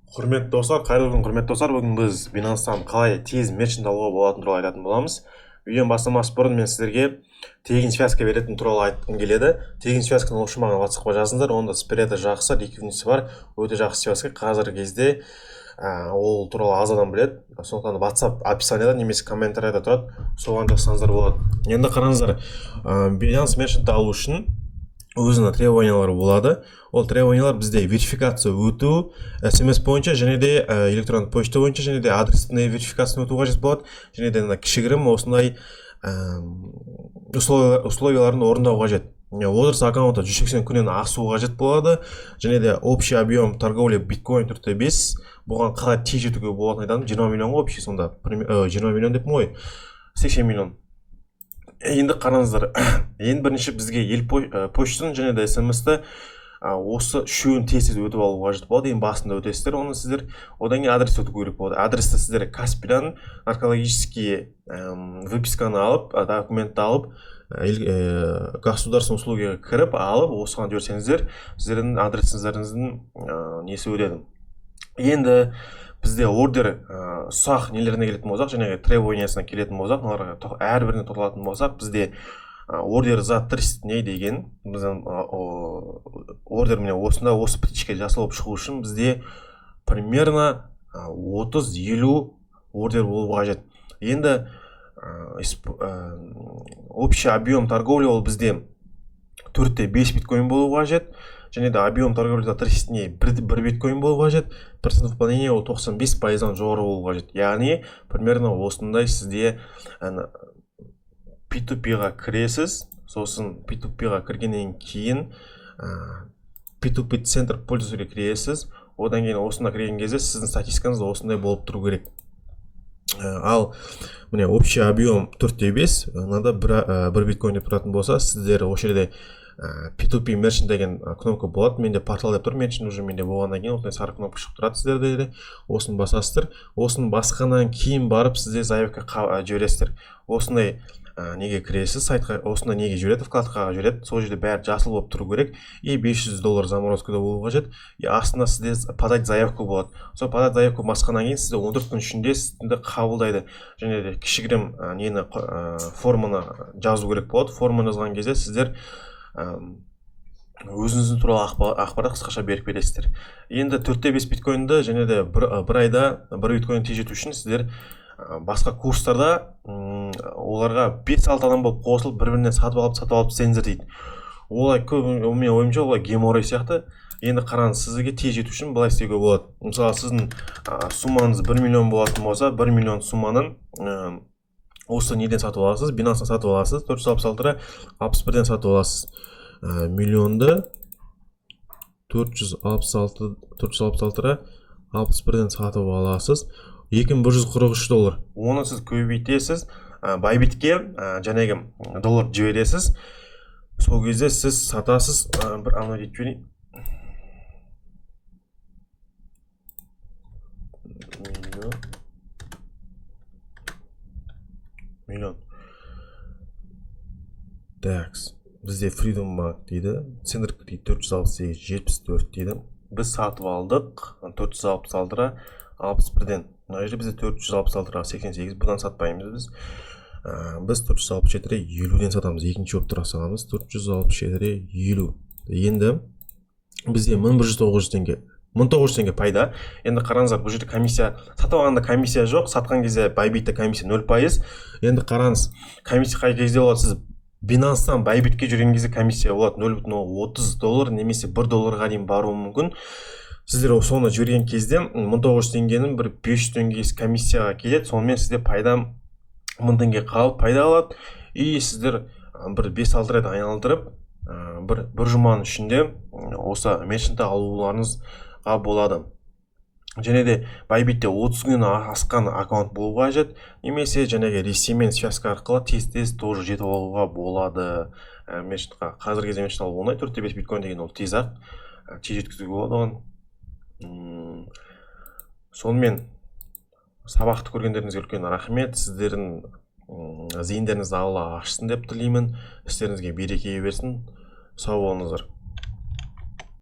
Құрметті достар, қайырлы күн, құрметті достар. Бүгін біз Binance'тан қалай тез мерчант алуға болатыны туралы айтатын боламыз. Видеоны бастамас бұрын мен сіздерге тегін связка беретін туралы айтқым келеді. Тегін связканы алу үшін маған WhatsAppқа жазыңыздар. Онда спреді жақсы, ликвидності бар, өте жақсы связка. Қазіргі кезде ол туралы аз адам біледі. Сондықтан WhatsApp описанияда немесе комментарияда тұрады. Соған жазсаңыздар болады. Енді қараңыздар, Binance Merchant алу үшін өзінің требованиялары болады. Ол требованиялар бізде верификация өту смс бойынша және де электронды почта бойынша және де адресный верификацияны өту қажет болады, және де мына кішігірім осындай условияларын орындау қажет. Возраст аккаунта 180 күннен асу қажет болады және де общий объем торговли биткоин 4,5. Бұған қалай тез жетуге болатынын айтамын. 20 миллион ғой общий сонда, 20 миллион деппін ғой, 80 миллион. Енді қараңыздар, ең бірінші бізге ел почтаны және де смс-ті, осы үшеуін тез тез өтіп алу қажет болады. Ең басында өтесіздер оны сіздер, одан кейін адрес өту керек болады. Адресті сіздер Каспидан наркологический выписканы алып, документті алып, государственный услугиға кіріп алып, осыған жіберсеңіздер, сіздердің адресіңіздің несі өтеді. Енді бізде ордер ұсақ нелеріне келетін болсақ, жаңағы требованиясына келетін болсақ, мыналарға әрбіріне тоқталатын болсақ, бізде ордер за 30 дней деген біздің ордер міне осында. Осы птичка жасалып шығу үшін бізде примерно 30-50 ордер болу қажет. Енді общий объем торговли ол бізде 4,5 биткоин болу қажет және де объем торговли за 30 дней бір биткоин болу қажет. Процент выполнения ол 95 пайыздан жоғары болу қажет. Яғни примерно осындай сізде ана P2P-ға кіресіз, сосын P2P-ға кіргеннен кейін P2P центр пользователя кіресіз. Одан кейін осында кірген кезде сіздің статистикаңыз осындай болып тұру керек. Ал міне, общий объем 4,5, мынада бір биткоин деп тұратын болса, сіздер осы жерде P2P merchant деген кнопка болады. Менде портал деп тұр, merchant уже менде болғаннан кейін осындай сары кнопка шығып тұрады сіздерде де. Осыны басасыздар. Осыны басқаннан кейін барып сіздер заявка жібересіздер. Осындай неге кіресіз, сайтқа, осындай неге жібереді, вкладкаға жібереді. Сол жерде бәрі жасыл болып тұру керек и 500 доллар заморозкада болу қажет. И астында сізде подать заявку болады. Сол подать заявку басқаннан кейін сізді 14 күн ішінде сізді қабылдайды және де кішігірім нені, форманы жазу керек болады. Форманы жазған кезде сіздер өзіңіздің туралы ақпарат қысқаша беріп бересіздер. Енді 4,5 биткоинді және де бір айда бір биткоин тез жету үшін сіздер басқа курстарда оларға 5-6 адам болып қосылып, бір бірінен сатып алып, сатып алып істеңіздер дейді. Олай көп, менің ойымша, олай геморрой сияқты. Енді қараңыз, сізге тез жету үшін былай істеуге болады. Мысалы, сіздің суммаңыз 1 миллион болатын болса, 1 миллион сумманың осы неден сатып аласыз? Binance'дан сатып аласыз, 466,61-ден сатып аласыз. Миллионды 466, 466,61-ден сатып аласыз, 2143 доллар. Оны сіз көбейтесіз, Байбитке жаңағы доллар жібересіз. Сол кезде сіз сатасыз. Бір ана етіп жіберейін. Миллион, миллион. Такс, бізде Freedom Bank дейді, центр дейді, 468,74 дейді. Біз сатып алдық 466,61-ден. Мына жерде бізде 466,88. Бұдан сатпаймыз біз. Біз 467,50-ден сатамыз. Екінші болып тұра саламыз 467,50. Енді бізде 1100, 900 теңге, 1900 теңге пайда. Енді қараңыздар, бұл жерде комиссия, сатып алғанда комиссия жоқ, сатқан кезде Байбитте комиссия 0%. Енді қараңыз, комиссия қай кезде болады? Сіз Binance'тан Байбитке жүрген кезде комиссия болады, 0,30 доллар немесе 1 долларға дейін баруы мүмкін. Сіздер соны жіберген кезде 1900 теңгенің бір 500 теңгесі комиссияға кетеді. Сонымен сізде пайда 1000 теңге қалып, пайда қалады. И сіздер бір 5-6 рет айналдырып, бір жұманың ішінде осы мерчантты алуларыңызға болады. Және де Байбитте 30 күннен асқан аккаунт болу қажет немесе жаңағы Ресеймен связка арқылы тез тез тоже жетіп алуға болады мерчантқа. Қазіргі кезде мерчант алу оңай, 4,5 биткоин деген ол тез ақ, тез жеткізуге болады оған. Сонымен сабақты көргендеріңізге үлкен рахмет. Сіздердің зейіндеріңізді Алла ашсын деп тілеймін, істеріңізге береке берсін. Сау болыңыздар.